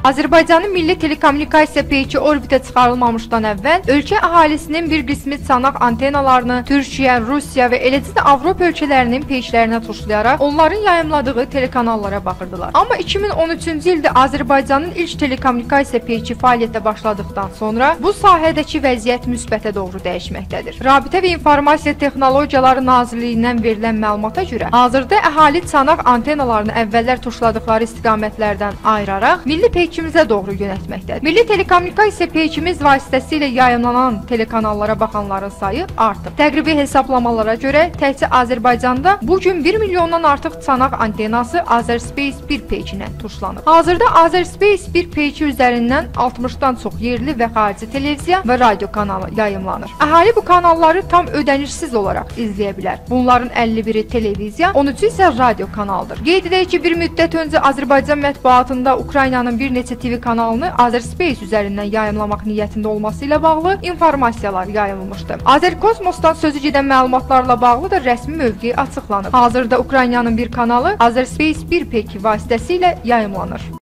Azərbaycanın milli telekommunikasiya peyki orbitə çıxarılmamışdan əvvəl ölkə əhalisinin bir qismi çanaq antenalarını Türkiyə, Rusiya və eləcə də Avropa ölkələrinin peyklərinə tuşlayaraq onların yayımladığı telekanallara baxırdılar. Amma 2013-cü ildə Azərbaycanın ilk telekommunikasiya peyki fəaliyyətə başladıqdan sonra bu sahədəki vəziyyət müsbətə doğru dəyişməkdədir. Rabitə və İnformasiya Texnologiyaları Nazirliyindən verilən məlumata görə hazırda əhali çanaq antenalarını əvvəllər tuşladıqları istiqamətlərdən ayıraraq milli peykimizə doğru yönəltməkdədir. Milli telekommunikasiya peykimiz vasitəsilə yayımlanan telekanallara baxanların sayı artıb. Təqribi hesablamalara görə təkcə Azərbaycanda bu gün 1 milyondan artıq çanaq antenası Azerspace 1 peykinə tuşlanıb. Hazırda Azerspace 1 peyki üzərindən 60-dan çox yerli və xarici televiziya və radio kanalı yayımlanır. Əhali bu kanalları tam ödənişsiz olaraq izləyə bilər. Bunların 51-i televiziya, 13-ü isə radio kanalıdır. Qeyd edək ki, bir müddət öncə Azərbaycan mətbuatında Ukraynanın bir neçə TV kanalını Azerspace üzərindən yayımlamaq niyyətində olması ilə bağlı informasiyalar yayılmışdı. Azerkosmosdan sözü gedən məlumatlarla bağlı da rəsmi mövqe açıqlanıb. Hazırda Ukraynanın bir kanalı Azerspace 1 peyki vasitəsilə yayımlanır.